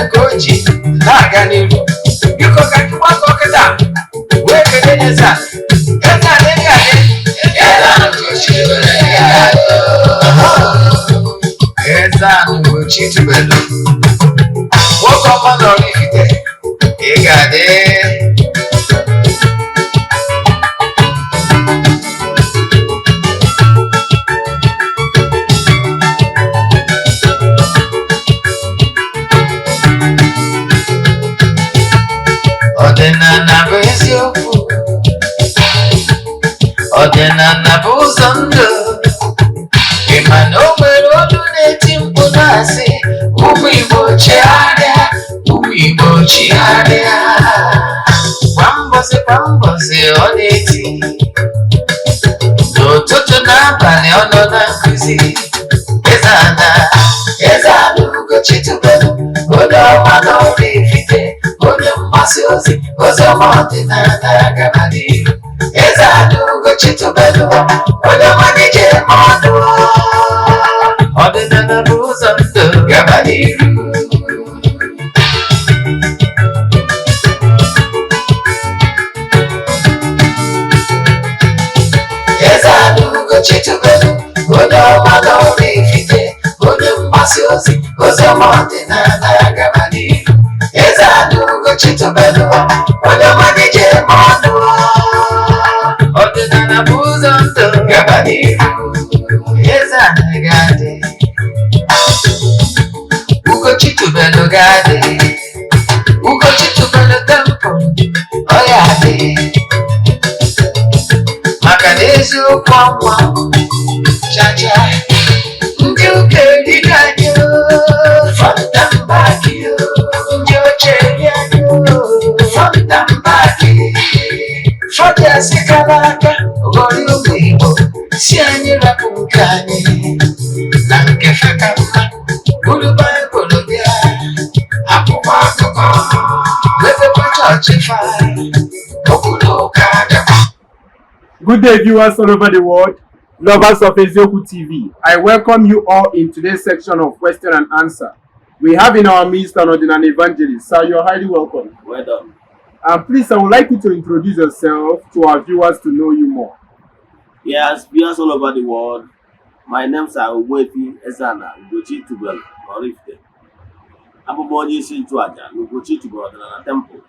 Nke o ji na-aga n'iru, biko ka anyị gbakọ kịta wee kelee eze a. Eze a na adị. Eze Eze-Ana Ugochi tubelu, nwoke ọma nọrọ Ifite, ị ga-adị. Ọdịnala bụ eziokwu, ọdịnala bụ ụzọ ndụ. Ị ma na o nwere olu na-eti mkpu na-asị, "Ụmụ Igbo, chigharịa, ụmụ Igbo, chigharịa." Kwa mbọsị kwa mbọsị ọ na-eti, n'ụtụtụ n'abalị ọ nọ na nkụzi. Eze-Ana, Eze-Ana Ugochi tubelu, onye ọma na Oraifite, onye mgbasa ozi ozi ọma ọdịnala gaba n'ihu. Eze-Ana Ugochi tubelu, onye ọma na-eje eme ọnụ, ọdịnala bụ ụzọ ndụ, gaba n'ihu. Eze-Ana Ugochi tubelu, onye ọma na Oraifite, onye mgbasa ozi ozi ọma ọdịnala gaba n'ihu. Eze-Ana Ugochi tubelu, onye ọma na-eje eme ọnụ, ọdịnala bụ ụzọ ndụ, gaba n'ihu. Eze-Ana ga-adị, Ugochi tubelu ga-adị, Ugochi tubelu temple ọ ya adị, maka na eziokwu ọnwa chacha ndị ụka eriri anyị front and back, ndị oche eri anyị front and back. Fọdụ asị kara aka ghọrọ ụmụ Igbo si anyị rapụ nke anyị na nke fe ka mma, buru Baịbụl bịa, akwụkwọ akụkọ, mepekwa chọọchị fa, okwu na ụka bịakwa. Good day, viewers all over the world, lovers of Eziokwu TV. I welcome you all in today's section of question and answer. We have in our midst an ordinary evangelist. Sir, you're highly welcome. Well done. And please, I would like you to introduce yourself to our viewers to know you more. Yes, viewers all over the world. My name's Ogbuefi Eze-Ana Ugochi Tubelu Oraifite. Abụ m onye isi nchụaja na Ugochi Tubelu Ọdịnala Temple.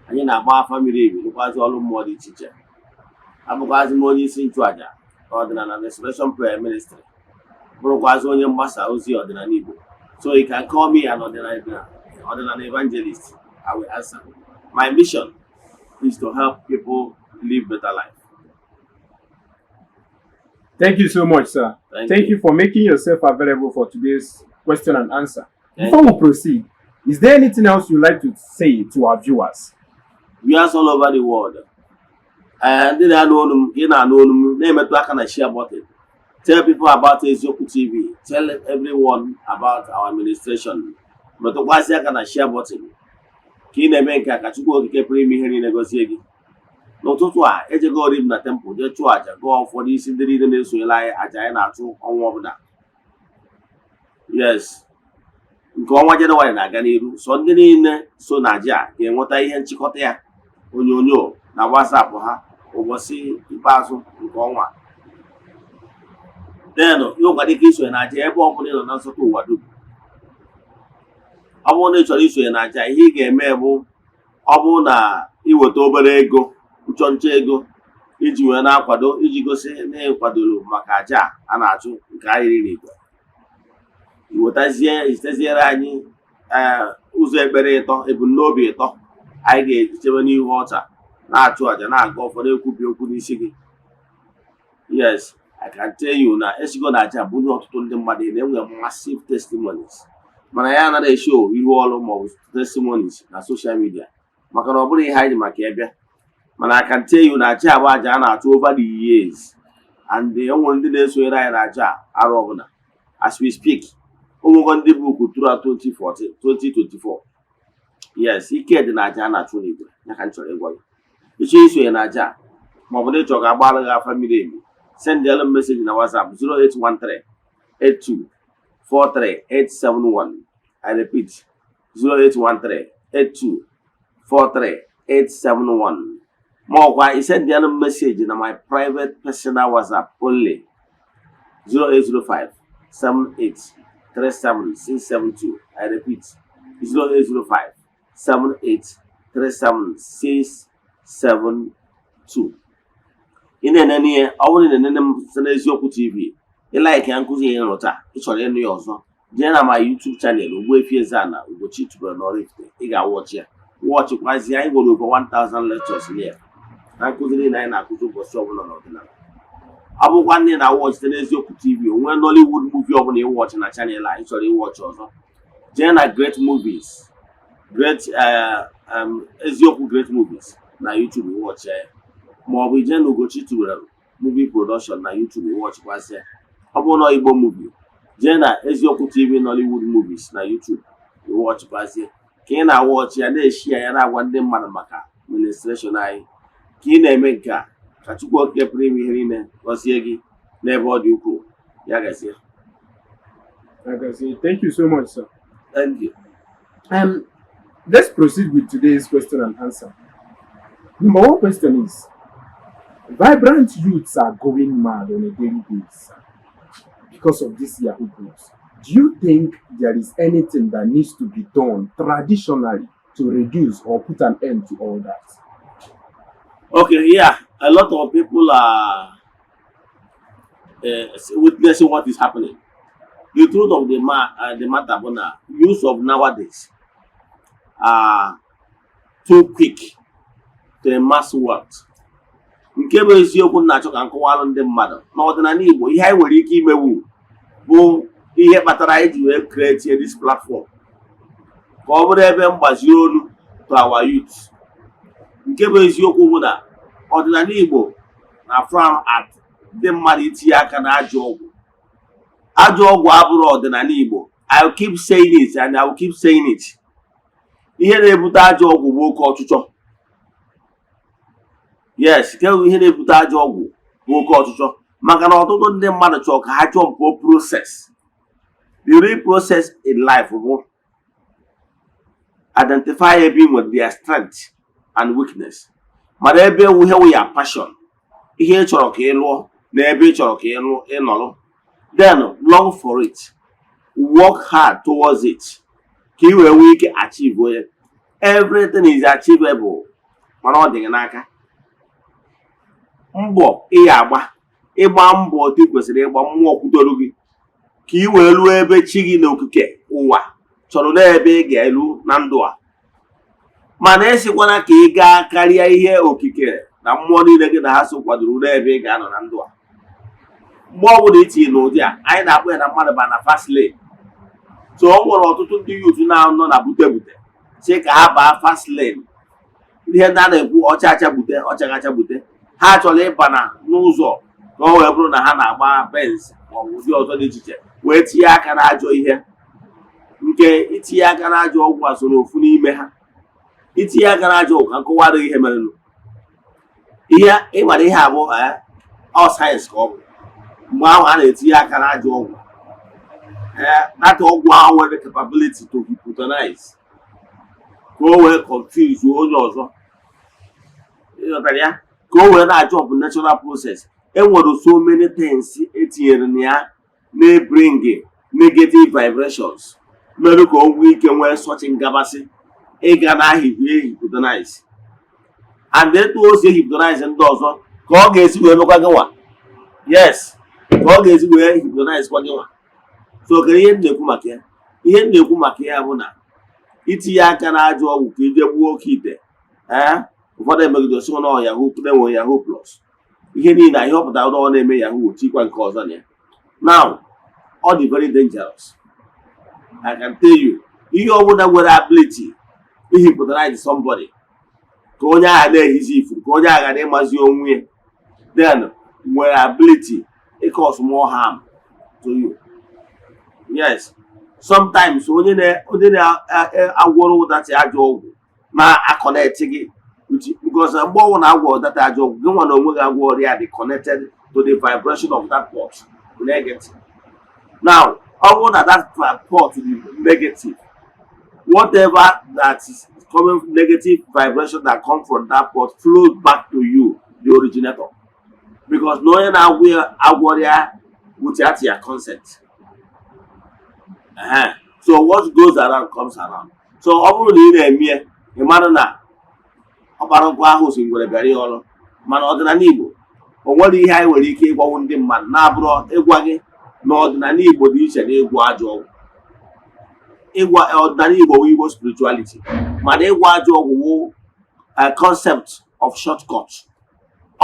Anyị na-agba afa miri emi, rụkwazi ọrụ mmụọ dị iche iche. Abụkwazị m onye isi nchụaja na Ọdịnala Restoration Prayer Ministry. Bụrụkwazị onye mgbasa ozi ọdịnala Igbo. So you can call me an ọdịnala evangelist. I will answer. My mission is to help people live better life. Thank you so much, sir. Thank Thank you. You for making yourself available for today's question and answer. Thank Before we proceed, is there anything else you'd like to say to our viewers? Viewers all over the world. Ee, ndị na-anụ olu m, ka ị na-anụ olu m, na-emetụ aka na share button. Tell people about Eziokwu TV. Tell everyone about our administration. Metụkwasị aka na share button. Ka ị na-eme nke a, ka Chukwu Okike pụrụ ime ihe niile gọzie gị. N'ụtụtụ a, ejegori m na temple jee chụọ àjà, gụọ ụfọdụ isi ndị niile na-esonyere anyị àjà anyị na-achụ ọnwa ọbụla. Yes, nke ọnwa Jenụwarị na-aga n'iru. So ndị niile so na àjà a ga-enweta ihe nchịkọta ya onyonyo na WhatsApp ha ụbọchị ikpeazụ nke ọnwa. Then ị nwekwara ike isonye na àjà ebe ọ bụla ị nọ na nsọtụ ụwa dum. Ọ bụrụ na ị chọrọ isonye na àjà, ihe ị ga-eme bụ, ọ bụrụ na ị weta obere ego, nchọnchọ ego, iji wee na-akwado, iji gosi na ị kwadoro maka àjà a na-achụ nke ahịrị n'igwe, i wetazie, iziteziere anyị ee ụzọ ekpere ịtọ, ebumnobi ịtọ anyị ga-echebe n'ihu ọta, na-achụ àjà, na-aga ụfọdụ, ekwubi okwu n'isi gị. Yes, I can tell you na esigo na àjà bunye ọtụtụ ndị mmadụ na-enwe massive testimonies, mana ya anaghị eshow ihu ọrụ maọbụ testimonies na social media, maka na ọ bụrụ ihe anyị ji maka ya bịa. Mana I can tell you na àjà abụ àjà a na-achụ over the years, and e nwere ndị na-esonyere anyị na àjà arụ ọbụla. As we speak, ụmụgwọ ndị book throughout 2014, 2024. Yes, ike dị na àjà a na-achụ n'igwe. Ya ka m chọrọ ịgwa gị, ịchọ isonye na àjà maọbụ na ịchọ ka agbara gị afa miri emi, send m message na WhatsApp 0813 82 43871. I repeat, 0813 82 43 871, ma ọkwa i send ya message na my private personal WhatsApp only, 0805 78 37 672. I repeat, 0805 78 37 672. Ị na-enene ihe, ọ bụrụ na ị na-enene m site n'Eziokwu TV, ị like ya, nkụzi ya ịnụ taa, ị chọrọ ịnụ ya ọzọ, jee na my YouTube channel, Ogbuefi Eze-Ana Ugochi tubelu n'Oraifite. Ị ga-awatch ya, watchkwazie. Anyị nwere over 1000 lectures here na nkụzi niile anyị na-akụzi ụbọchị ọbụla n'ọdịnala. Ọ bụkwa ndị na-awatch site n'Eziokwu TV, onwe Nollywood movie ọbụla ịwatch na channel a, ị chọrọ ịwatch ọzọ, jee na Great Movies, Great Eziokwu Great Movies na YouTube, ịwatch ya, ma ọ bụ ijee na Ugochi tubelu Movie Production na YouTube, ịwatchkwasị ya. Ọ bụrụ na Igbo movie, jee na Eziokwu TV Nollywood Movies na YouTube, ịwatchkwasị. Ka ị na-awatch ya, na-eshi ya, na-agwa ndị mmadụ maka ministration anyị. Ka ị na-eme nke a, ka Chukwu Okike pụrụ ime ihe niile gọzie gị n'ebe ọ dị ukwuu. Ya gazie. Like I say, thank you so much, sir. Thank you. Let's proceed with today's question and answer. Number one question is: vibrant youths are going mad on a daily basis because of these Yahoo groups. Do you think there is anything that needs to be done traditionally to reduce or put an end to all that? Okay, yeah, a lot of people are witnessing what is happening. The truth of the matter bụ na youth of nowadays are too quick to amass wealth. Nke bụ eziokwu m na-achọ ka m kọwalụ ndị mmadụ n'ọdịnala Igbo, ihe anyị nwere ike imewu bụ ihe kpatara anyị ji wee create this platform, ka ọ bụrụ ebe mgbazi olu to our youth. Nke bụ eziokwu bụ na ọdịnala Igbo na frown at ndị mmadụ itinye aka na ajọ ọgwụ. Ajọ ọgwụ abụrụ ọdịnala Igbo. I will keep saying it and I will keep saying it. Ihe na-ebute ajọ ọgwụ bụ oke ọchịchọ. Yes, nke bụ ihe na-ebute ajọ ọgwụ bụ oke ọchịchọ, maka na ọtụtụ ndị mmadụ chọrọ ka ha jump process. The real process in life bụ identify ebe ị nwere their strength and weakness, mana ebe ewu ihe wụ ya passion, ihe ị chọrọ ka ị lụọ na ebe ị chọrọ ka ị lụọ ịnọrọ, then long for it, work hard towards it, ka ị wee nwee ike achieve ya. Everything is achievable, mana ọ dị gị n'aka. Mbọ ị ya agba, ịgba mbọ otu ị kwesịrị ịgba, mmụọ kwudoro gị ka ị wee ruo ebe chi gị na okike ụwa chọrọ n'ebe ị ga-eru na ndụ a. Mana esikwana ka ị gaa karịa ihe okike na mmụọ niile gị na ha so kwadoro n'ebe ị ga-anọ na ndụ a. Mgbe ọ bụla itinye n'ụdị a, anyị na-akpọ ya na mmadụ ba na fast lane. So o nwere ọtụtụ ndị youth na-anọ na bute bute si ka ha baa fast lane. Ihe ndị a na-ekwu, ọcha acha bute, ọcha acha bute, ha chọrọ ịba na n'ụzọ ka ọ wee bụrụ na ha na-agba Benz maọbụ ụdị ọzọ dị iche iche, wee tinye aka n'ajọ ihe. Nke itinye aka n'ajọ ọgwụ a so n'ofu n'ime ha. Itinye aka n'ajọ ọgwụ, ka nkọwara ihe merenụ. Ihe ịmara ihe abụọ, ọ sayensị ka ọ bụ. Mgbe ahụ a na-etinye aka n'ajọ ọgwụ, ee, data ọgwụ ahụ nwere capability to hypnotize, ka o wee confuse onye ọzọ. Ịghọtara ya? Ka o wee na-ajọ bụ natural process. Enwere so many things etinyere na ya na-ebring negative vibrations, mere ka o nwee ike nwee such ngabasị ịga n'ahịhịa hypnotize. And etu o si hypnotize ndị ọzọ ka ọ ga-esi wee mekwa gị nwa. Yes, ka ọ ga-esi wee hypnotize kwa gị nwa. So kedu ihe m na-ekwu maka ya? Ihe m na-ekwu maka ya bụ na itinye aka n'ajọ ọgwụ ka ije gbuo oke ite, ee, ụfọdụ emegide sị na ọ yahoo na-enwe yahoo plus, ihe niile ihe ọ pụtara na ọ na-eme yahoo tikwa nke ọzọ na ya. Now, ọ dị very dangerous. I can tell you, ihe ọbụla nwere ability ihypnotize somebody, ka onye agha na-ehizi ifuru, ka onye agha ghara ịmazi onwe ya, then nwere ability cause more harm to you. Yes, sometimes onye na-agwọrọ ụdati ajọ ọgwụ na-aconnect gị, because mgbe ọnwụ na-agwọ ụdati ajọ ọgwụ, gị nwa na onwe gị agwọ ọrịa dị connected to the vibration of that pot negative. Now, ọ bụrụ na that pot dị negative, Whatever that is coming, negative vibration that come from that pot, flows back to you, the originator, because na onye na-agwọ ya agwọrọ ya without your consent. Ehe. So what goes around comes around. So ọ bụrụ na ị na-eme ya, ị mara na ọkpara nkụ ahụ si ngwere bịara ya ọrụ. Mana ọdịnala Igbo, o nwere ihe anyị nwere ike ịgwanwu ndị mmadụ na-abụrụ ịgwa gị na ọdịnala Igbo dị iche na ịgwọ ajọ ọgwụ. Ịgwa ọdịnala Igbo wụ Igbo spirituality, mana ịgwọ ajọ ọgwụ wụ a concept of shortcut.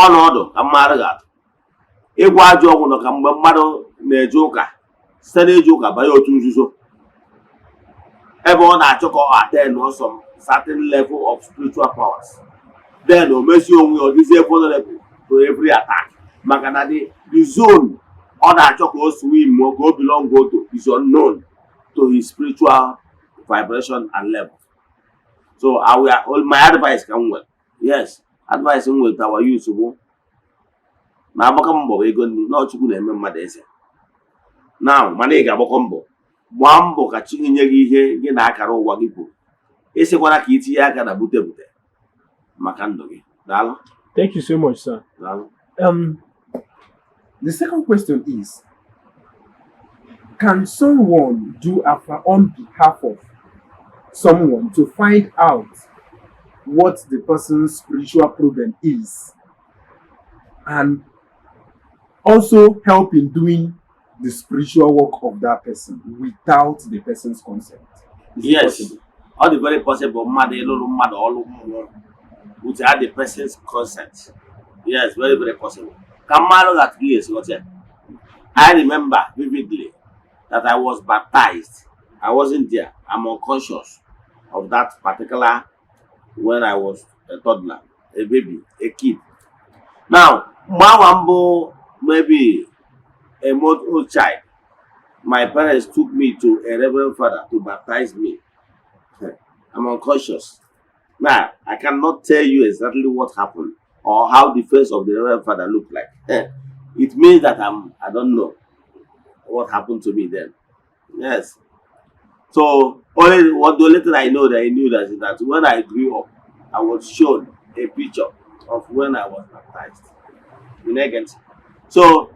Ọnọdụ ka mmadụ ga-atụ ịgwọ ajọ ọgwụ nọ ka mgbe mmadụ na-eje ụka, site n'eje ụka banye otu nzuzo ebe ọ na-achọ ka ọ attain some certain level of spiritual powers, then o mezie onwe ya, ọ dịzie vulnerable to every attack, maka na the zone ọ na-achọ ka o swim or ka o belong to is unknown to his spiritual vibration and level. So I will, my advice ka m nwere, yes, advice m nwere to our youth bụ na agbakọ mbọ bụ ego nri na Chukwu na-eme mmadụ eze now, mana ị ga-agbakọ mbọ, gbaa mbọ ka chi gị nye gị ihe gị na akara ụwa gị kwuru. Ịsịkwara ka itinye aka na bute bute maka ndụ gị. Daalụ. Thank you so much, sir. Daalụ. The second question is, can someone do afa on behalf of someone to find out what the person's spiritual problem is and also help in doing the spiritual work of that person without the person's consent? Is it Yes. possible? Ọ dị very possible mmadụ ịlụrụ mmadụ ọrụ mmụọ without the person's consent. Yes, very, very possible. Ka mmadụ ga gị esi ghọta ya. I remember vividly that I was baptized. I wasn't there. I'm unconscious of that particular when I was a toddler, a baby, a kid. Now, mgbe awa mbụ, maybe a month old child, my parents took me to a reverend father to baptize me. I'm unconscious. Now, I cannot tell you exactly what happened or how the face of the reverend father looked like. It means that I don't know what happened to me then. Yes. So only what the only thing I know that I knew that is that when I grew up, I was shown a picture of when I was baptized. You know get? So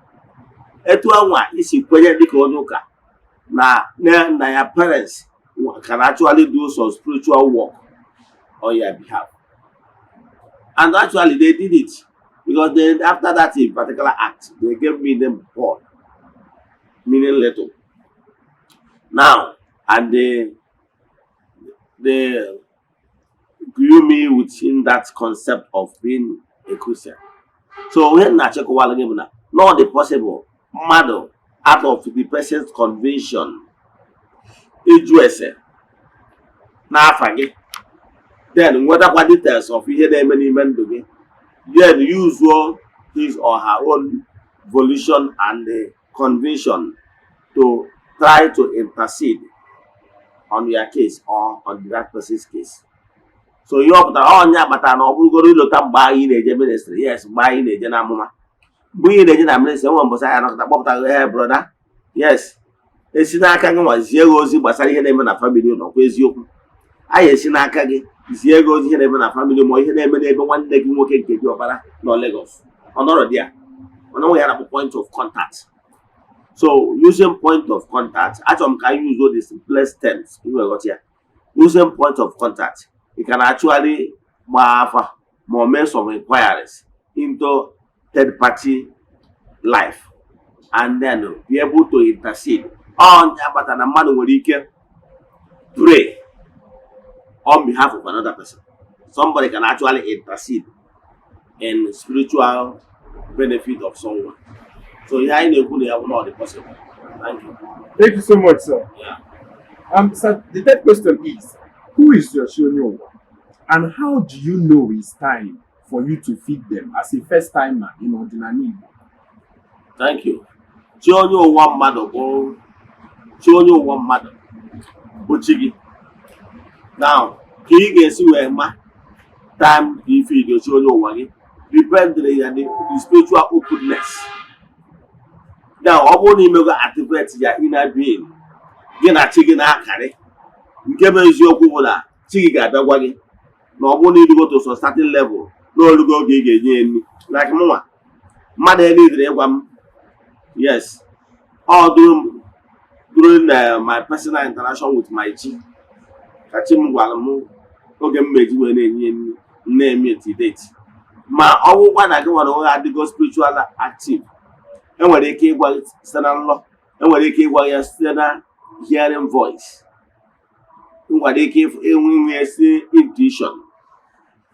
etu anwa isi kwenye dịka onye ụka na ya parents can actually do some spiritual work on your behalf. And actually they did it because then after that in particular act, they gave me name Paul, meaning little. Now, and they grew me within that concept of being a Christian. So when na-achịkọwala gị bụ na not the possible mmadụ out of the person's conviction ịjụ ese n'afa gị, then nwetakwa details of ihe na-eme n'ime ndụ gị, then use his or her own volition and the conviction to try to intercede on your case or on that person's case. So ihe ọ pụtara, ọnya kpatara na ọ bụrụgoro ịlọta mgbe anyị na-eje ministry, yes, mgbe anyị na-eje n'amụma, mgbe ị na-eje na ministry, enwe mbọsị anyị anọkọta kpọpụta gị, "Hey brother," yes, esi n'aka gị nwa zie gị ozi gbasara ihe na-eme na family ụlọ. Kwa eziokwu, anyị esi n'aka gị zie gị ozi ihe na-eme na family ma ihe na-eme n'ebe nwanne gị nwoke nke dị ọbara nọ Lagos, ọ nọrọ dị ya, mana nwe ya na point of contact. So using point of contact, achọrọ m ka anyị use the simplest terms iwe ghọta ya. Using point of contact, you can actually gbaa afa ma ọ mee some inquiries into third party life and then be able to intercede. Ọ akpata na mmadụ nwere ike pray on behalf of another person. Somebody can actually intercede in spiritual benefit of someone. So ihe anyị na-ekwu na ya bụ na ọ dị possible. Thank you. Thank you so much, sir. Yeah. Sir, the third question is, who is your Chi onye ụwa, and how do you know it's time for you to feed them as a first timer in Odinani Igbo? Thank you. Chi onye ụwa mmadụ bụ chi onye ụwa mmadụ bụ chi gị. Now, ka ị ga-esi wee ma time ka i feed chi onye ụwa gị depend ya the spiritual openness. Now, ọ bụrụ na imego activate ya inner being gị na chi gị na-akarị. Nke bụ eziokwu bụ na chi gị ga-abịa gwa gị na ọ bụrụ na irugo to some certain level, na olugo oge ị ga-enye ya nri. Like mụnwa, mmadụ elidere ịgwa m, yes, all during my personal interaction with my chi, ka chi m gwara m oge m meji wee na-enye ya nri, m na-eme till date. Ma ọ bụrụkwa na gị nwere onwe adịgo spiritual active, enwere ike ịgwa gị site na nlọ, enwere ike ịgwa ya site na hearing voice, nwere ike inwe inwe si intuition.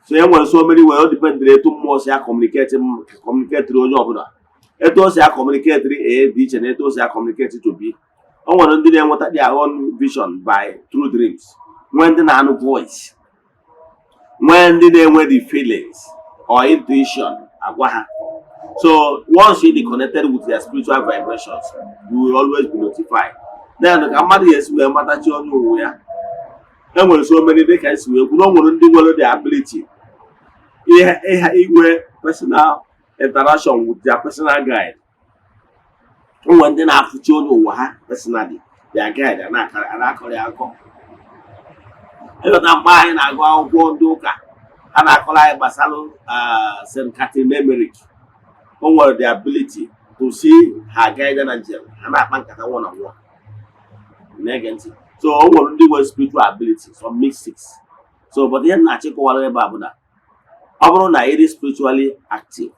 So e nwere so many way. O dependere etu mmụọ si a communicate communicate onye ọbụla. Etu o si a communicate A dị iche na etu o si a communicate to B. O nwere ndị na-enweta their own vision by through dreams, nwee ndị na-anụ voice, nwee ndị na-enwe the feelings or intuition agwa ha. So once you dey connected with your spiritual vibrations, you will always be notified. Then ka mmadụ ga-esi wee matachi onye ụwa ya, e nwere so many. Dịka esi wee kwuru, o nwere ndị nwere the ability ihe ihe inwe personal interaction with their personal guide. O nwere ndị na-afụchi onye ụwa ha personally, their guide, a na-akọrọ ya akọ. Ịghọta, mgbe anyị na-agụ akwụkwọ ndị ụka, a na-akọrọ anyị gbasara St. Catherine Emmerich. O nwere the ability to see her guardian angel, ha na-akpa nkata one on one. Na-ege ntị. So o nwere ndị nwere spiritual ability, some mystics. So but ihe m na-achịkọwara ebe a bụ na ọ bụrụ na ị dị spiritually active,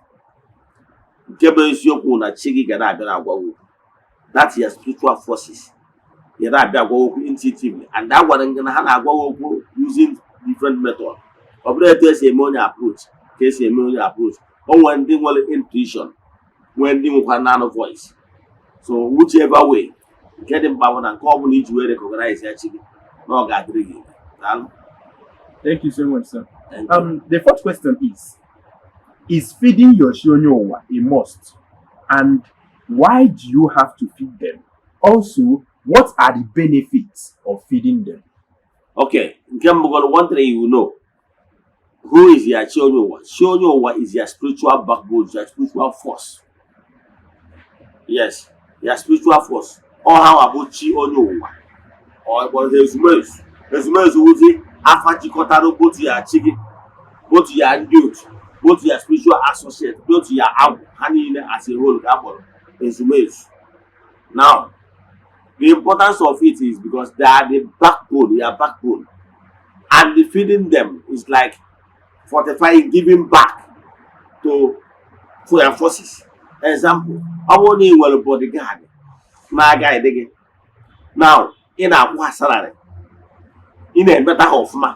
nke bụ eziokwu na chi gị ga na-abịa na-agwa gị okwu. That's your spiritual forces ya na-abịa agwa okwu intuitively, and a gwara gị na ha na-agwa gị okwu using different method. Ọ bụrụ etu esi eme onye approach ka esi eme onye approach. O nwere ndị nwere intuition, nwee ndị nwekwara naanụ voice. So whichever way, nke dị mkpa bụ na nke ọ bụla iji wee recognize ya chi gị, na ọ ga-adịrị gị. Daalụ. Thank you so much, sir. Thank you. The fourth question is feeding your chi onye ụwa a must? And why do you have to feed them? Also, what are the benefits of feeding them? Okay, nke mbụ gọrọ, one thing you know, who is your chi onye ụwa? Chi onye ụwa is your spiritual backbone, your spiritual force. Yes, your spiritual force. Ọ ha nwa bụ chi onye ụwa. Ọ kpọrọ ha ezumezu. Ezumezu wụzi afa jikọtara both ya chi gị, both ya ndị otu, both ya spiritual associate, both ya agwụ ha niile as a whole ka a kpọrọ ezumezu. Now, the importance of it is because they are the backbone, your backbone, and the feeding them is like fortifying, giving back to for your forces. Example, ọ bụrụ na ị nwere bodyguard na-aga gị, now ị na-akwụ ha salary, ị na-emeta ha ọfụma,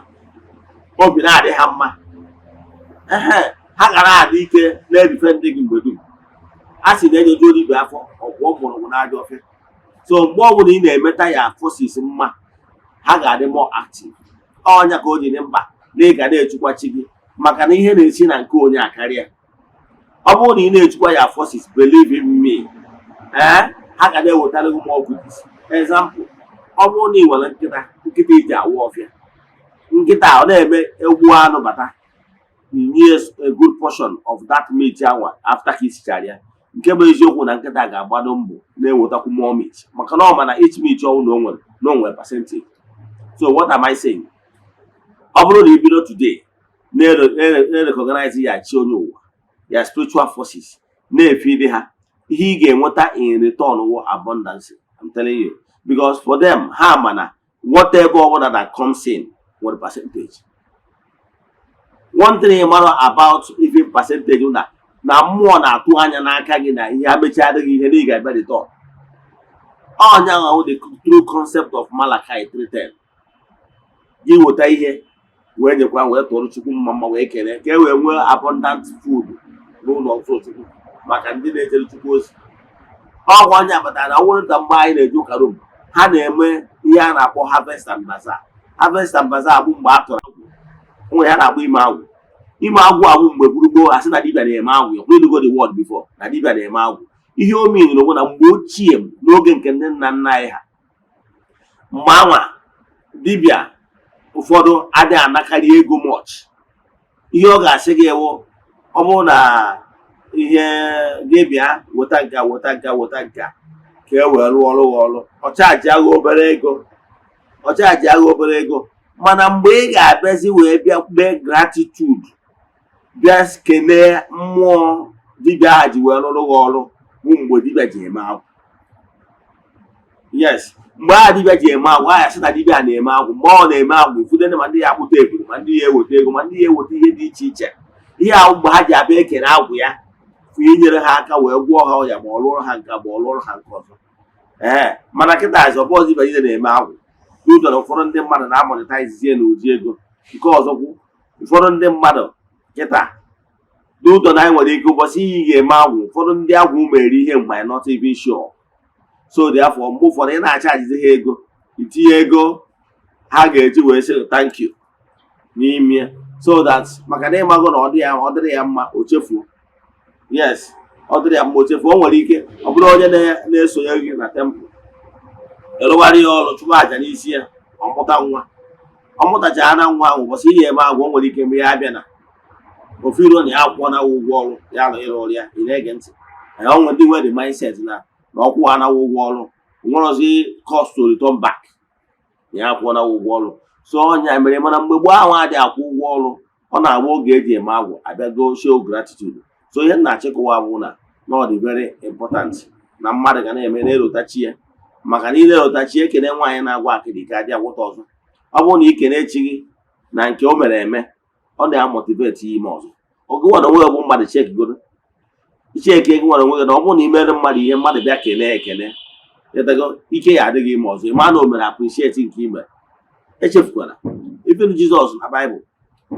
obi na-adị ha mma, ehe, ha gara adị ike na-edefend gị mgbe dum. A sị na enyejuo dibịa afọ, ọgwụ mgbọrọgwụ n'ajọ ọfịa. So mgbe ọbụla ị na-emeta ya forces mma, ha ga-adị more active. Ọnya ka o ji dị mkpa na ị ga na-echukwa chi gị, maka na ihe na-esi na nke onye akarịa. Ọ bụrụ na ị na-echukwa ya forces, believe in me, ee, ha ga na-ewetara gị more goodies. Example, ọ bụrụ na ị nwere nkịta, nkịta iji awụ ọfịa, nkịta ọ na-eme egbu anụ bata, nye a good portion of that meat anwa after ka isichara ya. Nke bụ eziokwu na nkịta ga-agbado mbọ na-ewetakwu more meat, maka na ọ ma na each meat ọnwụ na o nwere percentage. So what am I saying? Ọ bụrụ na i bido today na-recognize ya chi onye ụwa, ya spiritual forces, na-efeed ha, ihe ị ga-enweta in return wụ abundance. I'm telling you, because for them, ha ma na whatever ọbụla that comes in nwere percentage. One thing ị mara about even percentage na mmụọ na-atụ anya n'aka gị na ihe ha mechaa adịghị ihe na ị ga-abịa return. Ọnya ahụ, the true concept of Malachi 3:10, gị weta ihe wee nyekwa, wee tụọrọ Chukwu mma mma, wee kelee, ka e wee nwee abundant food n'ụlọ nsọ Chukwu maka ndị na-ejere Chukwu ozi. Ọgwụ onye kpatara na ọ bụrụ ka mgbe anyị na-eje ụka Rom, ha na-eme ihe a na-akpọ harvest and bazaar. Harvest and bazaar bụ mgbe a tụrụ agwụ onwe ya na-akpọ ime agwụ. Ime agwụ agwụ mgbe gburugburu, asị na dibịa na-eme agwụ. Ya go the word before na dibịa na-eme agwụ. Ihe o meaniri bụ na mgbe ochie, n'oge nke ndị nna nna anyị ha, mgbe anwa dibịa ụfọdụ adịghị anakarị ego much. Ihe ọ ga-asị gị ewu, ọ bụrụ na ihe gị bịa weta nka, weta nka, weta nka, ka e wee rụọ ọrụ gị ọrụ, ọ charge agha obere ego. Ọ charge agha obere ego, mana mgbe ị ga-abịazi wee bịa kpee gratitude, bịa kenee mmụọ dibịa ahụ ji wee rụrụ gị ọrụ, bụ mgbe dibịa ji eme agwụ. Yes, mgbe ahụ dibịa ji eme agwụ, aha sị na dibịa na-eme agwụ. Mgbe ọ na-eme agwụ, ifude ma ndị ya akpụta eburu, ma ndị ya eweta ego, ma ndị ya eweta ihe dị iche iche. Ihe ahụ mgbe ha ji abịa ekene agwụ ya fụ inyere ha aka wee gwọọ ha ọya, ma ọ lụrụ ha nke, ma ọ lụrụ ha nke ọzọ. Ee, mana kịta azụ ọbọzi ibe niile na-eme agwụ n'ụzọ na ụfọdụ ndị mmadụ na-amonetizezie na ụdị ego nke ọzọkwu. Ụfọdụ ndị mmadụ kịta n'ụzọ na anyị nwere ike ụbọchị iyi ga-eme agwụ, ụfọdụ ndị agwụ mere ihe mgbe anyị not even sure. So therefore, mgbe ụfọdụ ị na-achargezi ha ego, itinye ego ha ga-eji wee sị thank you n'ime, so that maka na ịmago na ọ dị ya, ọ dịrị ya mma, o chefuo. Yes, ọ dịrị ya mma, o chefuo. O nwere ike ọ bụrụ onye na-esonye gị na temple, ịrụgharị ya ọrụ, chụba àjà n'isi ya, ọ mụta nwa. Ọ mụtachara na nwa ahụ, ụbọchị ihe eme agwụ, o nwere ike mgbe ya abịa na ofu iro na ya akwụọ na ụgwọ ọrụ ya nọ ịrụ ọrụ ya. Ị na-ege ntị? Ee, o nwere ndị nwere the mindset na ọkwụ anaghị ụgwọ ọrụ nwerozi cost to return back na ya akwụọ na ụgwọ ọrụ. So ọnya mere, mana mgbe gboo ahụ adịghị akwụ ụgwọ ọrụ, ọ na-agba oge eji eme agwụ abịago show gratitude. So ihe m na-achịkọwa bụ na ọ dị very important na mmadụ ga na-eme na-erotachi ya, maka na ị na-erotachi ekene nwaanyị na-agwa akịrị ka adị agwụta ọzọ. Ọ bụrụ na ikene chi gị na nke o mere eme, ọ na-amotivate ya ime ọzọ. Oge nwere onwe gị bụ mmadụ, checkigoro, icheck gị nwere onwe gị na ọ bụrụ na ị mere mmadụ ihe, mmadụ bịa kelee ekele, ịtago ike ya adịghị ime ọzọ. Ị ma na o mere appreciate nke ime. Echefukwala even Jizọs na Baịbụl,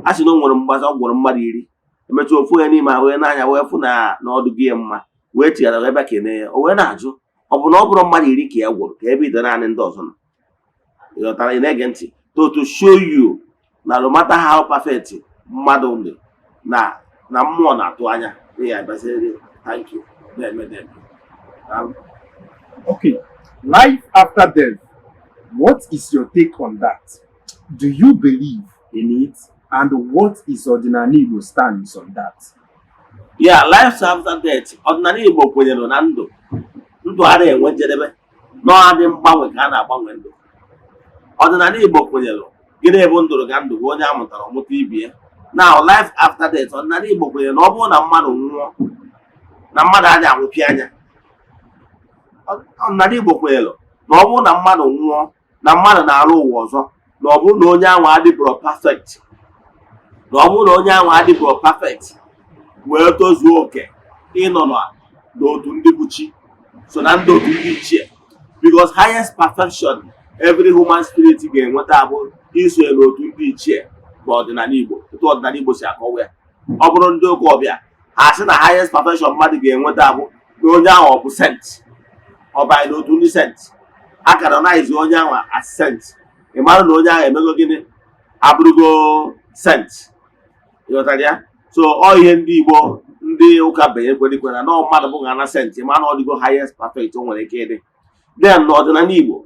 a sị na o nwere mgbasa ọ gwọrọ mmadụ 10, emechaa ofu onye n'ime ha wee n'anya wee fụ na ọdụ gị ya mma, wee tighara wee bịa kelee ya. O wee na-ajụ, ọ bụ na ọ bụrụ mmadụ 10 ka ya gwọrọ, ka ebe ide naanị ndị ọzọ nọ? Ị ghọtara? Ị na-ege ntị? To show you na no matter how perfect mmadụ dị, na mmụọ na-atụ anya na ya abịaziri thank you na-eme na-eme. Daalụ. Okay, life after death. What is your take on that? Do you believe in it? And what is Odinani Igbo stance on that? Ya, life after death, ọdịnala Igbo kwenyere na ndụ ndụ adịghị enwe njedebe, na ọ dị mgbanwe ka a na-agbanwe ndụ. Ọdịnala Igbo kwenyere gịnị bụ ndụrụ ka ndụ bụ onye a mụtara ọmụta ibie. Now, life after death, ọdịnala Igbo kwenyere na ọ bụrụ na mmadụ nwụọ, na mmadụ adịghị anwụpị anya. Ọdịnala Igbo kwenyere na ọ bụrụ na mmadụ nwụọ, na mmadụ na-arụ ụwa ọzọ, na ọ bụrụ na onye ahụ adịbụrụ perfect, na ọ bụrụ na onye ahụ adịbụrụ perfect wee tozuo oke ịnọ n'otu ndị bụ chi, so na ndị otu ndị ichie, because highest perfection every human spirit ga-enweta bụ isonye n'otu ndị ichie n'ọdịnala Igbo. Etu ọdịnala Igbo si akọwa ya, ọ bụrụ ndị ụka ọbịa, ha sị na highest perfection mmadụ ga-enweta bụ na onye ahụ ọ bụ saint, ọ banye n'otu ndị saint, a canonize onye ahụ as saint. Ị mara na onye ahụ emego gịnị? Abụrụgo saint. Ịghọtara ya? So ọ ihe ndị Igbo, ndị ụka benye kwerekwe na nọọ mmadụ bụ na saint, ma na ọ dịgo highest perfect o nwere ike ịdị. Then n'ọdịnala Igbo,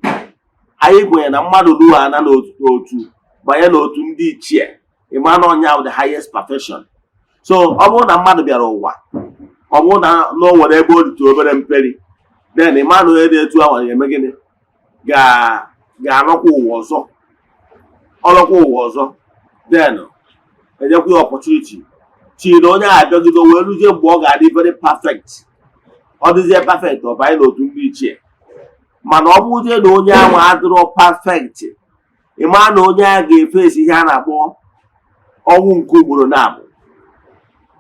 anyị kwenyere na mmadụ ruo ana n'otu banye n'otu ndị ichie, ịma na onye ahụ the highest perfection. So ọ bụrụ na mmadụ bịara ụwa, ọ bụrụ na o nwere ebe o rite obere mperi, then ịma na onye dị etu ahụ ga-eme gịnị? Ga-anọkwa ụwa ọzọ, ọlọkwa ụwa ọzọ, then enyekwa ya opportunity till na onye ahụ abịagido wee ruzie mgbe ọ ga-adị very perfect. Ọ dịzie perfect, ọ banye n'otu ndị ichie. Mana ọ bụrụzie na onye ahụ adịrọ perfect, ị maa na onye ahụ ga-efesi ihe a na-akpọ ọnwụ nke ugboro na-abụ,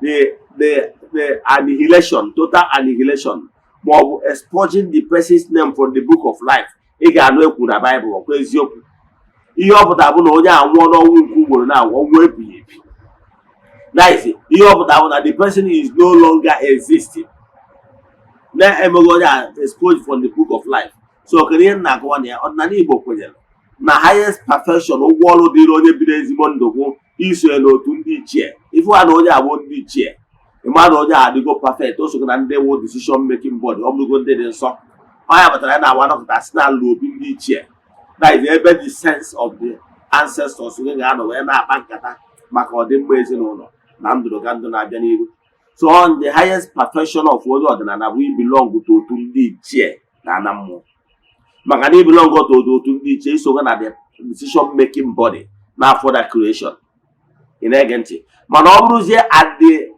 the annihilation, total annihilation, ma ọ bụ expunging the person's name from the book of life. Ị ga-anụ ekwu na Baịbụl, ọkwa eziokwu. Ihe ọ pụtara bụ na onye a nwụọ n'ọnwụ nke ugboro na-abụ, ọnwụ ebighị ebi. Nice. Ihe ọ pụtara bụ na the person is no longer existing, na-emeghị onye a exposed from the book of life. So kedu ihe m na-akọwa na ya? Ọdịnala Igbo kwenyere na highest perfection, ụgwọ ọrụ dịrị onye biri ezigbo ndụ, bụ isonye n'otu ndị ichie. Ifu ha na onye abụ ndị ichie, ịma na onye a adịgo perfect, o sokwa na ndị wụ decision making body, ọ bụrụgo ndị dị nsọ. Ọ ya kpatara ya na-agba nọkọta sị na ala obi ndị ichie, that is ebe the sense of the ancestors gị ga-anọ wee na-akpa nkata maka ọdịmma ezinụlọ na ndụrụga ndụ na-abịa n'iru. So on the highest perfection of onye ọdịnala bụ ibelong to otu ndị ichie na ana mmụọ, maka na ibelong to otu ndị ichie, isonye na the decision making body n'afọ that creation. Ị na-ege ntị? Mana ọ bụrụzie at the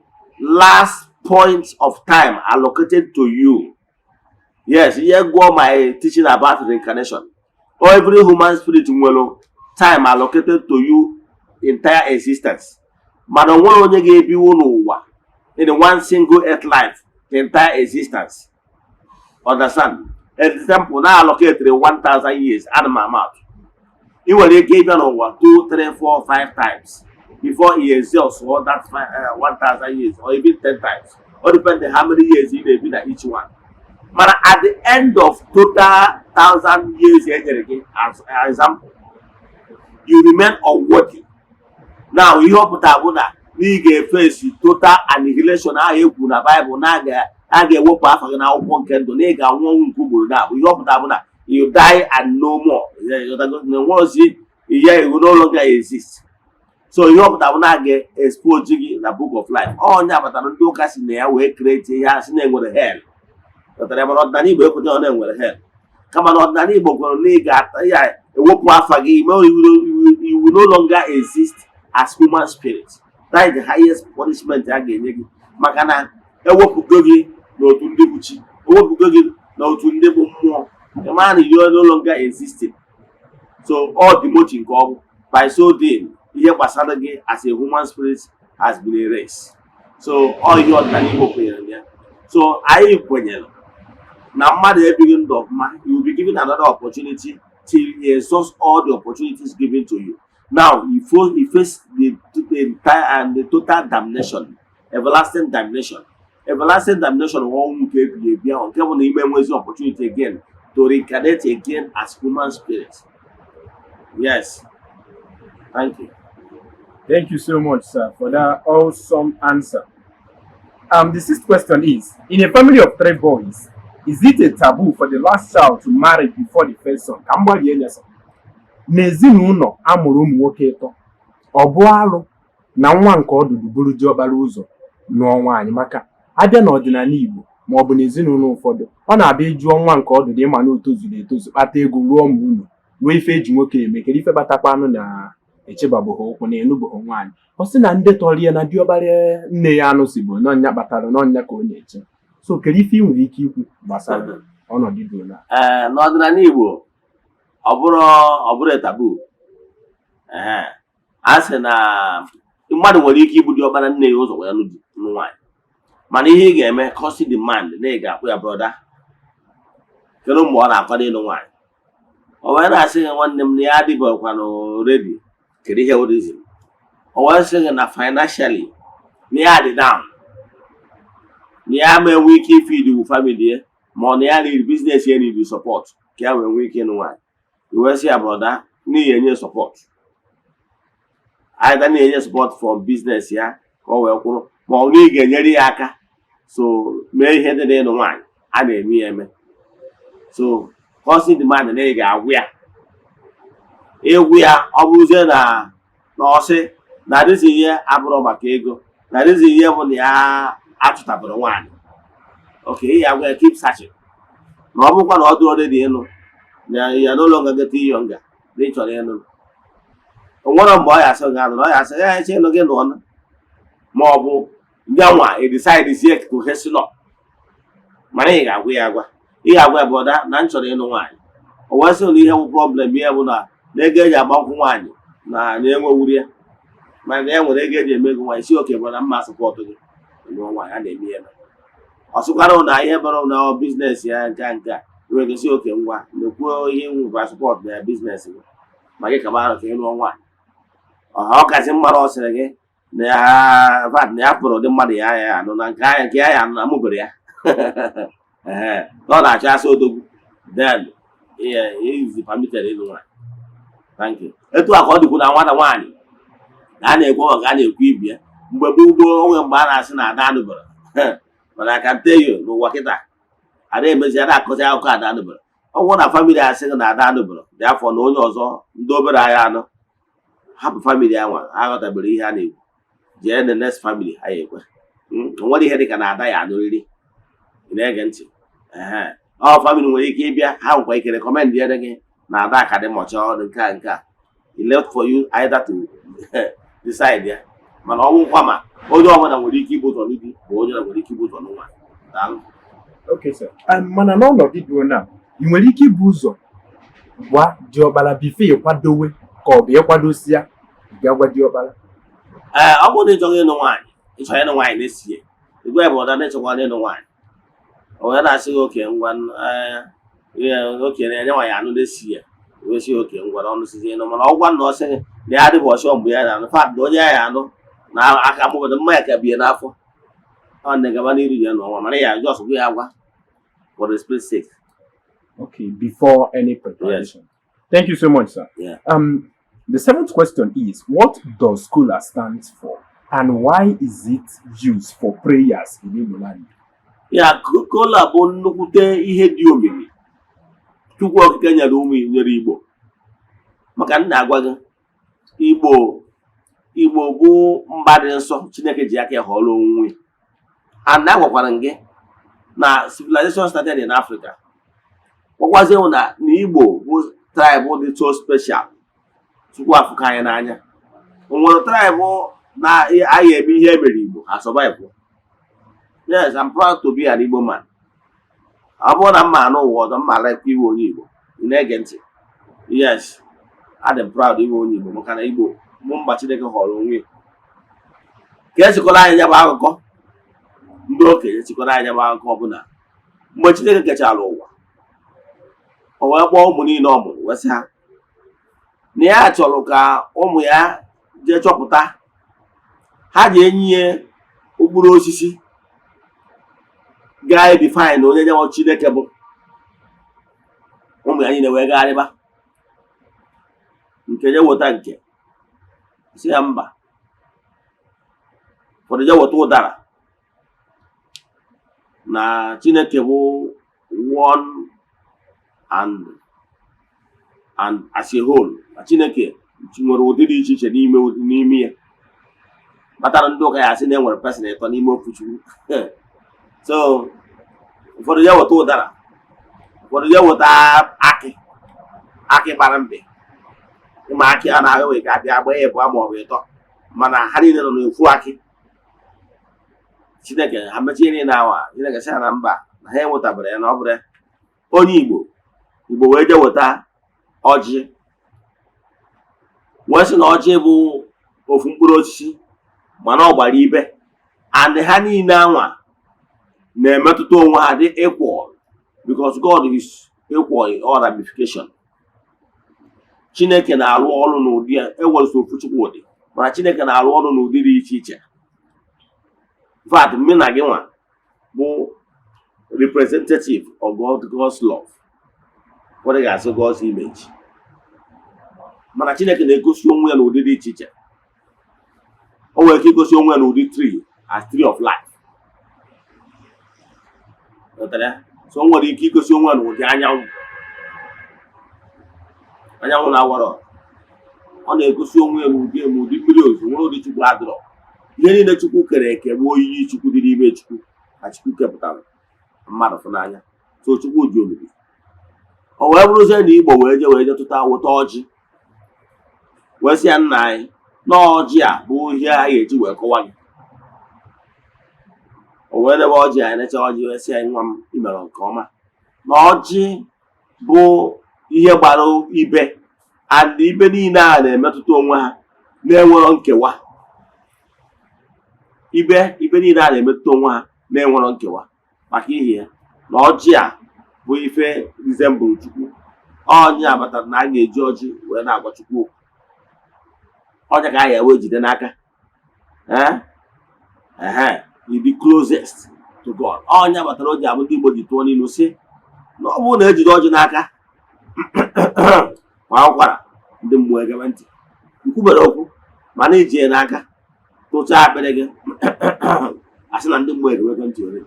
last point of time allocated to you, yes, ihe gụọ my teaching about reincarnation, every human spirit nwere time allocated to you, entire existence. Mana o nwere onye ga-ebiwu n'ụwa in one single earth life, the entire existence. Understand? Example, na allocate 1000 years, ana m ama atụ, ị nwere ike ịbịa n'ụwa 2 3 4 5 times before he exhausts all that 1000 years, or even 10 times. All depend on how many years ị na-ebi na each one. Mana at the end of total 1000 years e nyere gị as an example, you remain unworthy. Now, ihe ọ pụtara bụ na ị ga-efesi total annihilation ahụ e kwuru na Bible, na a ga-ewepụ afa gị n'akwụkwọ nke ndụ, na ị ga-anwụ ọnwụ nke ugboro na ihe ọ pụtara bụ na you die and no more. Na enwerozi ihe, you no longer exist. So ihe ọ pụtara bụ na a ga-expose gị na book of life. Onye abatara ndị ụka si na ya wee create ihe a sị na enwere hell. Ghọtara ya? Mana ọdịnala Igbo ekweta ọ na-enwere hell, kama na ọdịnala Igbo gwara na ị ga-ata ya, ewepụ afa gị ime, you will no longer exist as human spirit. That is the highest punishment a ga-enye gị, maka na ewepụgo gị n'otu ndị bụ chi, ewepụgo gị n'otu ndị bụ mmụọ. Ịma na you are no longer existing. So all demote nke ọ bụ, by so doing, ihe gbasara gị as a human spirit has been erased. So ọ ihe ọdịnala Igbo kwenyere na ya. So anyị kwenyere na mmadụ ebighị ndụ ọfụma, you will be given another opportunity till you exhaust all the opportunities given to you. Now you face the entire and the total damnation, everlasting damnation. Everlasting damnation bụ ọnwụ nke ebighị ebi ahụ, nke bụ na ime nwezi opportunity again to reincarnate again as human spirit. Yes, thank you. Thank you so much, sir, for that awesome answer. The sixth question is: in a family of three boys, is it a taboo for the last child to marry before the first son? Ka m gbarie ya, sir. N'ezinụlọ a mụrụ ụmụ nwoke ịtọ, ọ bụ alụ na nwa nke ọdụdụ bụrụ diọkpara ụzọ nụọ nwaanyị? Maka abịa n'ọdịnala Igbo ma ọ bụ n'ezinụlọ ụfọdụ, ọ na-abịa ịjụọ nwa nke ọdụdụ, ịma na o tozuru etozu, kpata ego, rụọ ma ụlọ, ruo ife eji nwoke eme, kedu ife kpatakwanụ na echebabụghị ụkwụ na enubụghị nwaanyị? Ọ sị na ndị tọrọ ya na diọkpara nne ya anụ si bụ n'ọnya kpatara n'ọnya ka ọ na-eche. So kedu ife ị nwere ike ikwu gbasara ọnọdụ dị na Ee, n'ọdịnala Igbo, ọ bụrụ taboo. Ee, a sị na mmadụ nwere ike ibu diọkpara nne ya ụzọ wee nụ di, nụ nwaanyị, mana ihe ị ga-eme, courtesy demand na ị ga-akwụ ya, "Brother, kedu mgbe ọ na-akwado ịnụ nwaanyị?" O wee na-asị gị, "Nwanne m, na ya adịbekwanụ ready." Kedu ihe wụ reason? O wee sị gị na financially na ya dị down, na ya ma enwe ike ifeed wu family ya, ma ọ na ya need business, ya need support ka ya wee nwee ike ịnụ nwaanyị. I wee sị ya, "Brother," n'ihi enye support, either na-enye support from business ya ka ọ wee kwụrụ, ma ọ na ị ga-enyere ya aka so mee ihe dị n'ịnụ nwaanyị a na-eme ya eme. So courtesy demand na ị ga-agwụ ya, ịgwụ ya, ọ bụrụzie na na ọsị na adịzi ihe abụrụ maka ego, na adịzi ihe bụ na ya achụtabụrụ nwaanyị. Okay, ị ya agwa ya, "Keep searching," na ọ bụrụkwa na ọ dị already ịnụ, na ya no longer getting younger, na ị chọrọ ịnụ. O nwere mgbe ọ ya asị gị anụ, na ọ ya asị ya eche ịnụ gị nụọ, ma ọ bụ ya nwa e decide sie to hasten up. Mana ị ga-agwa ya, agwa ị ga-agwa ya, "Brother, na m chọrọ ịnụ nwaanyị." O wee sị na ihe bụ problem ya bụ na na ego eji agba nkwụ nwaanyị na enwewuri ya, mana na ya nwere ego eji eme ego nwaanyị. Si, "Okay, brother, mma support gị nụọ nwaanyị, a na-eme ya eme." Ọ sịkwara na ihe bara na business ya nke a nwere ike. Okay, ngwa, na-ekwuo ihe nwekwa support na ya business gị, ma gị kaba arụ ka ị lụọ nwaanyị. Ọha ọ kasị mma na ọ sịrị gị na ya vat na ya pụrụ ụdị mmadụ ya ya anụ na nke anya nke ya ya anụ na mụbere ya. Ee, na ọ na-achọ asị odogwu, then is permitted ịlụ nwaanyị. Thank you. Etu a ka ọ dịkwu na nwata nwaanyị ka a na-ekwu maka a na-ekwu ibi ya. Mgbe gboo gboo, onwe mgbe a na-asị na ada anụbara, mana aka nte yo n'ụwa kịta ada emezi, ada akọzi akụkọ ada anụbara. Ọ bụrụ na family asị gị na ada anụbara dị afọ na onye ọzọ, ndị obere agha anụ hapụ family anwa, ha ghọtabere ihe a na-ekwu, jee the next family ha ya ekwe. O nwere ihe dịka na ada ya anụrịrị. Ị na-ege ntị? Ee, ọ family nwere ike ịbịa, ha nwekwa ike recommend ya gị na ada ka dị mọcha ọrụ nke a nke a. It left for you either to decide ya, mana ọ bụkwa ma onye ọbụla nwere ike ibu ụzọ n'di, ma onye ọbụla nwere ike ibu ụzọ n'nwa. Daalụ. Okay, sir. Mana n'ọnọdụ dị na ị nwere ike ibu ụzọ gwa diọkpara before ịkwadowe, ka ọ bụ ịkwadosia ị ga-agwa diọkpara? Ee, ọ bụrụ na ị chọghị ịnụ nwaanyị, ị chọrọ ịnụ nwaanyị na-esie igwe bụ ọda na ịchọkwa ịnụ nwaanyị, o wee na-asị gị oke ngwa, oke na-enye nwaanyị anụ na-esi ya, wee sị oke ngwa na ọnụ sizi ịnụ. Mana ọgwa na ọ sị gị na ya adịbụ ọsọ mgbe ya na-anụ fat na onye ya ya anụ na aka mụbọdụ mma ya ka bie n'afọ, ọ na gaba n'iru ya n'ọnwa, mana ya just gwa ya agwa for respect sake. Okay, before any preparation. Thank you so much, sir. Yeah. The seventh question is, what does kola stand for, and why is it used for prayers in Igbo land? Ya, kola bụ nnukwute ihe dị omimi Chukwu Okike nyere ụmụ, nyere Igbo, maka nna agwa gị Igbo, Igbo bụ mba dị nsọ Chineke ji aka ya họrọ onwe ya. And agwakwara m gị na civilization started in Africa. Gwakwazie m na Igbo bụ tribe dị so special. Chukwu afụka anyị n'anya. O nwere tribe na anyị eme ihe emere Igbo ha survive. Yes, I'm proud to be an Igbo man. Ọ bụrụ na mma anụ ụwa ọzọ, mma like iwe onye Igbo. Ị na-ege ntị? Yes, adị m proud iwe onye Igbo, maka na Igbo bụ mba Chineke họrọ onwe ya. Ka esikọrọ anyị ya bụ akụkọ, ndị okenye sikọrọ anyị ya bụ akụkọ ọbụla. Mgbe Chineke kechara ụwa, o wee kpọọ ụmụ niile ọ mụrụ, wee sị ha na ya chọrọ ka ụmụ ya jee chọpụta. Ha ji enyi ya okpuru osisi gaa define onye nyanwụ Chineke bụ. Ụmụ ya niile wee gagharịba, nke je weta, nke si ya mba, ụfọdụ je weta ụdara na Chineke bụ one and as a whole, na Chineke nwere ụdị dị iche iche n'ime ya, kpatara ndị ụka ya asị na e nwere person ịtọ n'ime ofu Chukwu. So ụfọdụ ya weta ụdara, ụfọdụ ya weta akị, akị gbara mbe, ịma akị a na-ahụ wee ka abịa agba ya ịbụọ ma ọ bụ ịtọ, mana ha niile nọ n'ofu akị Chineke. Ha mechie niile awa, Chineke sị ha na mba, na ha enwetabara ya, na ọ bụrụ ya. Onye Igbo, Igbo wee jee weta ọjị, wee sị na ọjị bụ ofu mkpụrụ osisi, mana ọ gbara ibe, and ha niile anwa na-emetụta onwe ha, dị equal, because God is equal in all ramification. Chineke na-arụ ọrụ n'ụdị ya enwere so ofu Chukwu dị, mana Chineke na-arụ ọrụ n'ụdị dị iche iche. In fact, mụ na gị nwa bụ representative of God, God's love. Ụfọdụ ga-asị God's image, mana Chineke na-egosi onwe ya n'ụdị dị iche iche. O nwere ike igosi onwe ya n'ụdị tree, as tree of life. Ghọtara ya? So o nwere ike igosi onwe ya n'ụdị anyanwụ, anyanwụ na-awara. Ọ na-egosi onwe ya n'ụdị ma ụdị mmiri ozuzo nwere ụdị Chukwu adịrọ. Ihe niile Chukwu kere eke bụ oyiyi Chukwu dị n'ime Chukwu ka Chukwu kepụtara mmadụ fụ n'anya. So Chukwu dị omimi. O wee bụrụzie na Igbo wee jee tụta weta ọjị, wee sị ya, nna anyị, na ọjị a bụ ihe a ga-eji wee kọwa gị. O wee debe ọjị anyị, necha ọjị, wee sị anyị, nwa m, i mere nke ọma, na ọjị bụ ihe gbara ibe, and ibe niile a na-emetụta onwe ha na-enwerọ nkewa. Ibe ibe niile a na-emetụta onwe ha na-enwerọ nkewa, maka ihi ya na ọjị a bụ ife resemble Chukwu. Ọjị a batara na a ga-eji ọjị wee na-agwa Chukwu okwu. Ọja ka a ga-ewe jide n'aka, eh ehe, the closest to God. Ọnya batara o ji abụ ndị Igbo ji tụọ n'ilu si na ọ bụrụ na ejide ọjị n'aka ma ụkwara, ndị mmụọ egebe ntị. Nkwubere okwu, mana iji ya n'aka tụchaa akpịrị gị, asị na ndị mmụọ egewego ntị ore.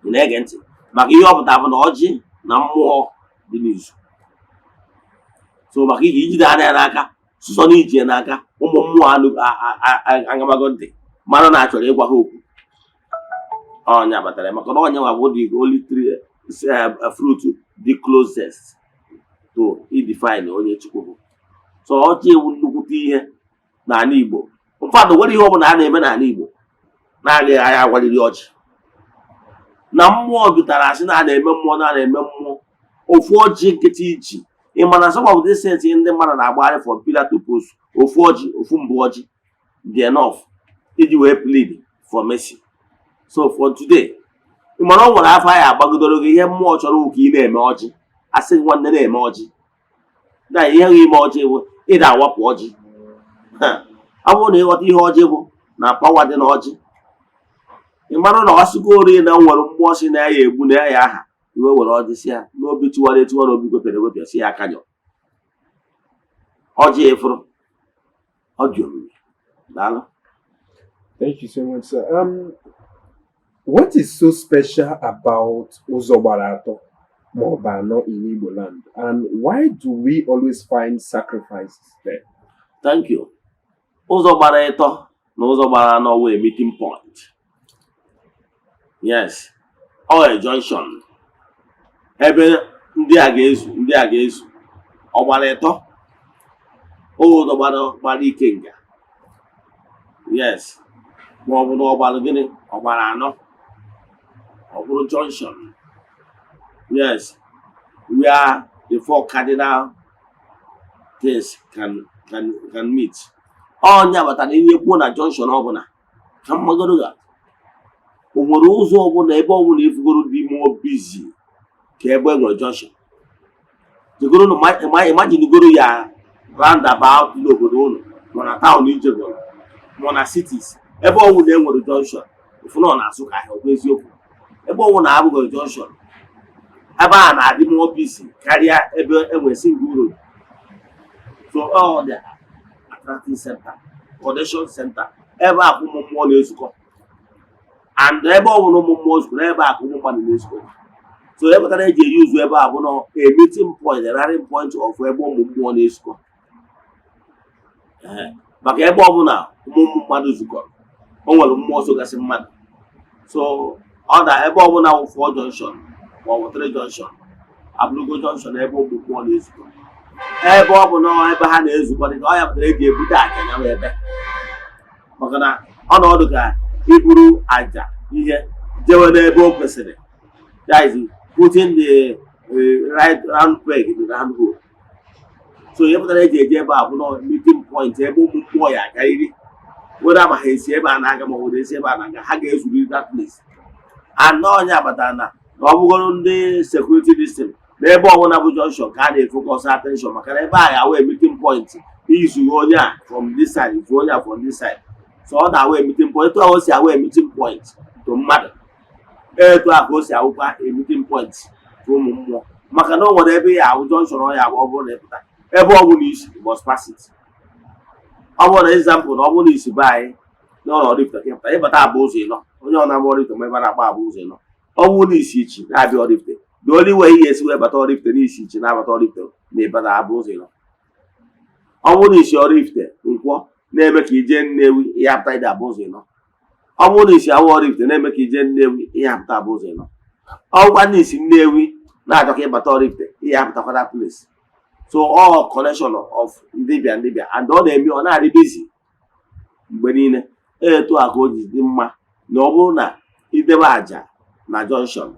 Ị na-ege ntị? Maka ihe ọ pụtara bụ na ọjị na mmụọ dị n'izu. So maka iji ijide anya ya n'aka, sụsọ na iji ya n'aka, ụmụ mmụọ aṅamago ntị, mara na achọrọ ịgwa ha okwu. Ọnya batara ya, maka na ọnya nwa bụ the only tree fruit the closest to idefine onye Chukwu bụ. So ọjị ewu nnukwute ihe n'ala Igbo. Mfadụ nwere ihe ọbụla a na-eme n'ala Igbo na-agaghị anya agwarịrị ọjị na mmụọ bitara, asị na a na-eme mmụọ, na a na-eme mmụọ. Ofu ọjị nkịtị iji, ị ma na some of these things ndị mmadụ na-agbagharị from pillar to post, ofu ọjị, ofu mbụ ọjị dị enough iji wee plead for mercy. So for today, ị mara o nwere afọ anyị agbagidoro gị, ihe mmụọ chọrọ ka ị na-eme ọjị, asị gị, nwanne, na-eme ọjị na ihe gị ime ọjị bụ ịda awapụ ọjị. Ọ bụrụ na ịghọta ihe ọjị bụ na power dị n'ọjị, ị mara na ọsịgori na nwere mmụọ si na ya egbu na ya aha iwe were ọjị si ya n'obi tiwara etiwa na obi gwepịara egwepịa, si ya aka nyọ ọjị efuru, ọ dị omimi. Daalụ. Thank you so much, sir. What is so special about Ụzọ gbara atọ maọbụ anọ in Igbo land, and why do we always find sacrifices there? Thank you. Ụzọ gbara ịtọ na ụzọ gbara anọ wee meeting point. Yes, ọ a junction ebe ndị a ga-ezu, ndị a ga-ezu. Ọ gbara ịtọ, ụzọ gbara ikenga, yes, ma ọ bụ na ọ gbara gịnị, ọ gbara anọ, ọ bụrụ junction, yes, where the four cardinal things can meet. Ọnya batara ihe kwuo na junction ọbụla ka mmagoro ga o nwere ụzọ ọbụla, ebe ọbụla ifugoro dị more busy ka ebe e nwere junction. Jegoro, imagine goro ya roundabout n'obodo unu, ma na town ijegoro, ma na cities, ebe ọbụla e nwere junction, ofu na ọ na-asụ ka ahịa. Ọ bụ eziokwu, ebe ọbụla abụghị junction, ebe a na-adị more busy karịa ebe e nwere single road. So all the attracting center, connection center, ebe a ka ụmụ mmụọ na-ezukọ, and ebe ọ bụla ụmụ mmụọ zukọrọ, ebe a ka ụmụ mmadụ na-ezukọ. So ebe pụtara eji eyi ụzọ ebe a bụ na a meeting point, a rallying point of ebe ụmụ mmụọ na-ezukọ. Ee, maka ebe ọbụla ụmụ mmadụ zukọrọ, o nwere mmụọ sogasị mmadụ. So ọ na ebe ọbụla wụ four junction ma ọ bụ three junction abụrụgo junction ebe ụmụ mmụọ na-ezukọ. Ebe ọ bụ na ebe ha na-ezukọ dị ka ọ ya pụtara eji ebute aja ya bụ ebe, maka na ọnọdụ ka iburu aja ihe jewe n'ebe o kwesịrị, that is putting the right round peg in the round hole. So ihe pụtara eji eje ebe a bụ na meeting point ebe ụmụ mmụọ ya agarịrị, were ama ha esi ebe a na-aga ma ọ bụ esi ebe a na-aga, ha ga-ezuriri that place. And ọnya batara na ọ bụgoro ndị security system na ebe ọbụla bụ junction ka a na-efocus attention, maka na ebe a ga-awa meeting point izu onye a from this side, izu onye a from this side. So ọ na-awa meeting point. Etu a o si awa meeting point to mmadụ, etu a ka o si awụkwa a meeting point to ụmụ mmụọ, maka na o nwere ebe ya ahụ junction ọ ya abụ, ọ bụrụ na ịpụta ebe ọ bụla isi, you must pass it. Ọ bụrụ na example, na ọ bụrụ na isi be anyị n'ụlọ Oraifite ka ịpụta, ịbata abụ ụzọ ịnọ, onye ọ na-agba Oraifite ma ebe a na-agba abụ ụzọ ịnọ. Ọ bụrụ na isi ichi na-abịa Oraifite, the only way ị ga-esi wee bata Oraifite n'isi ichi na-abata Oraifite na ịbata abụ ụzọ ịnọ. Ọ bụrụ na isi Oraifite Nkwọ na-eme ka ije Nnewi, ihe apụta ịdị abụ ụzọ ịnọ. Ọ bụrụ na isi Awa Oraifite na-eme ka ije Nnewi, ihe apụta abụ ụzọ ịnọ. Ọ bụkwa na isi Nnewi na-achọ ka ịbata Oraifite, ihe apụtakwa that place. So all connection of ndị bịa, ndị bịa, and ọ na-eme ọ na-adị busy mgbe niile. Etu a ka o ji dị mma na ọ bụrụ na idebe àjà na junction,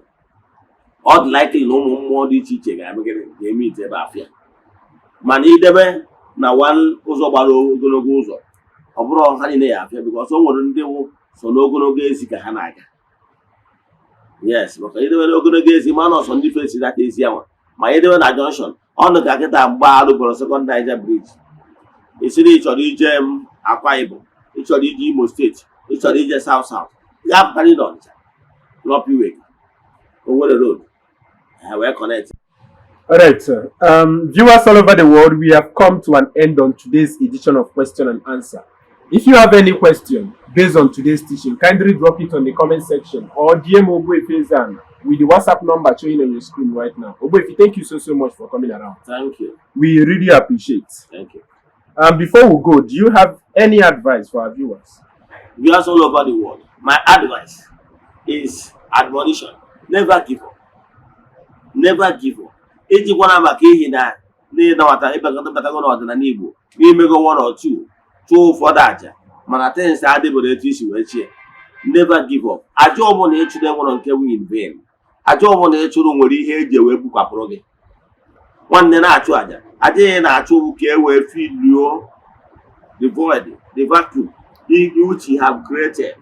ọ dị likely na ụmụ mmụọ dị iche iche ga-eme gịnị? Ga-eme ite ebe afịa. Mana idebe na one ụzọ gbara ogologo ụzọ, ọ bụrụ ha niile ya afịa, because o nwere ndị wụ so n'ogologo ezi ka ha na-aga. Yes, maka idebe n'ogologo ezi, ma na ọsọ ndị fesi data ezi anwa. Ma idebe na junction, ọnụ ka kịta mgbe alụgoro Second Niger Bridge, esiri ị chọrọ ije m Akwa Ibom, ị chọrọ ije Imo State, ị chọrọ ije South South, ya pụtara n'Ọnịcha n'Upper Iweka Owerri Road, ha wee connect. All right, sir. Viewers all over the world, we have come to an end on today's edition of Question and Answer. If you have any question based on today's teaching, kindly drop it on the comment section or DM Ogbuefi Ezana with the WhatsApp number showing on your screen right now. Ogbuefi, thank you so, so much for coming around. Thank you. We really appreciate. Thank you. Before we go, do you have any advice for our viewers? Viewers all over the world, my advice is admonition: never give up, never give up. Ijikwana maka ihi na n'ịnabata ịbatago n'ọdịnala Igbo. N'imego one or two, chụọ ụfọdụ àjà, mana things adịbụrụ etu isi wee chie, never give up. Àjà ọbụla ị chụrụ enwere nke wụ in vain. Àjà ọbụla ị chụrụ nwere ihe eji wee bukwapụrụ gị. Nwanne, na-achụ àjà. Àjà ị na-achụ bụ ka e wee filluo the void, the vacuum which you have created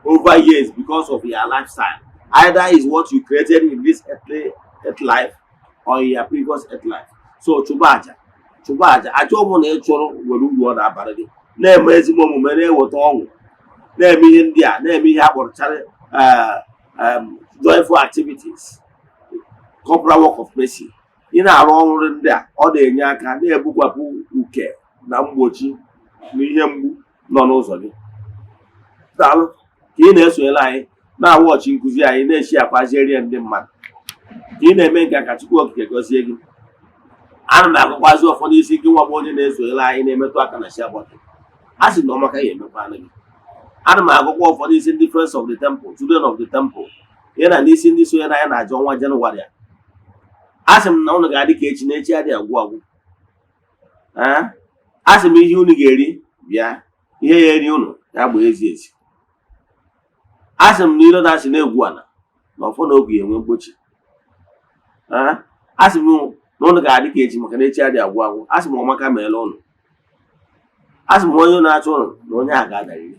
over years because of your lifestyle, either is what you created in this earthly earth life or in your previous earth life. So chụba àjà, chụba àjà. Àjà ọbụla ị chụrụ nwere uru ọ na-abara gị. Na-eme ezigbo omume na-eweta ọṅụ. Na-eme ihe ndị a, na-eme ihe a kpọrọ joyful activities, corporal work of mercy. Ị na-arụ ọrụ ndị a, ọ na-enye aka na-ebukwapụ uke na mgbochi na ihe mgbu nọ n'ụzọ gị. Daalụ ka ị na-esonyere anyị, na-awatchị nkụzi anyị, na-eshi akwazieri ya ndị mmadụ. Ka ị na-eme nke a, ka Chukwu Okike gọzie gị. Ana m agwakwazi ụfọdụ isi gị nwa bụ onye na-esonyere anyị na-emetụ aka na share button. A sị na ọmaka ya emekwanụ gị. Ana m agụkwa ụfọdụ isi ndị Friends of the Temple, Children of the Temple, ya na n'isi ndị sonyere anyị na-aja ọnwa Jenụwarị a. A sị m na ụnụ ga-adị ka echi, na echi adịghị agwụ agwụ. Ee, a sị m ihe unu ga-eri bịa, ihe ya eri unu ya bụ ezi ezi. A sị m na iro na-asị na-egwu ala na ọfọ na oge enwe mkpochi. Ee, a sị m na ụnụ ga-adị ka echi, maka na echi adịghị agwụ agwụ. A sị m ọmaka meela ụnụ. A sị m onye na-achọ ụnụ na onye a ga-adarịrị.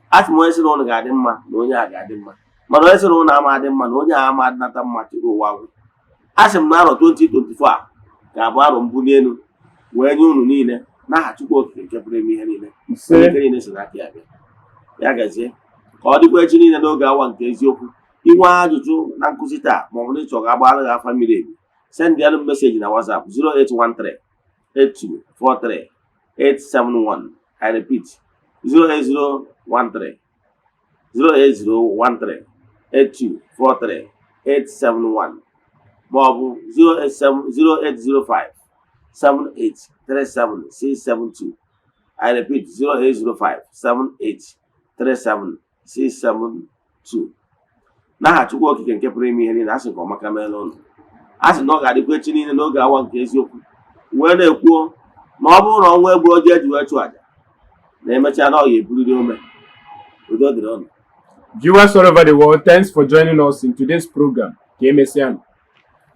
A sị m onye sị na ụnụ ga-adị mma na onye a ga-adị mma, mana onye sị na ụnụ ama adị mma na onye a ama adịnata mma tupu ụwa agwụ. A sị m na arọ 2024 a ga-abụ arọ mbuli elu wee nye unu niile, n'aha Chukwu Okike nke pụrụ ime ihe niile. Ise. Onye ike niile si n'aka ya bịa. Ya gazie. Ka ọ dịkwa echi niile n'oge awa nke eziokwu. Inwe ajụjụ na nkụzi taa, maọbụ na ịchọ ka agbara gị afa miri emi, sendịalụ m message na WhatsApp 0813 8243 871. I repeat, 08013 08013 8243 871, maọbụ 087 0805 7837 672. I repeat, 0805 7837 672. N'aha Chukwu Okike nke pụrụ ime ihe niile, a sị ka ọmaka meela ụnụ. A sị na ọ ga-adịkwa echi niile n'oge awa nke eziokwu. Wee na-ekwuo na ọ bụrụ na ọnwa egburu oji eji wee chụ àjà na emechaa na ọ ga-eburiri ome. Udo dịrị ụnụ. Viewers all over the world, thanks for joining us in today's program. Ka emesịa.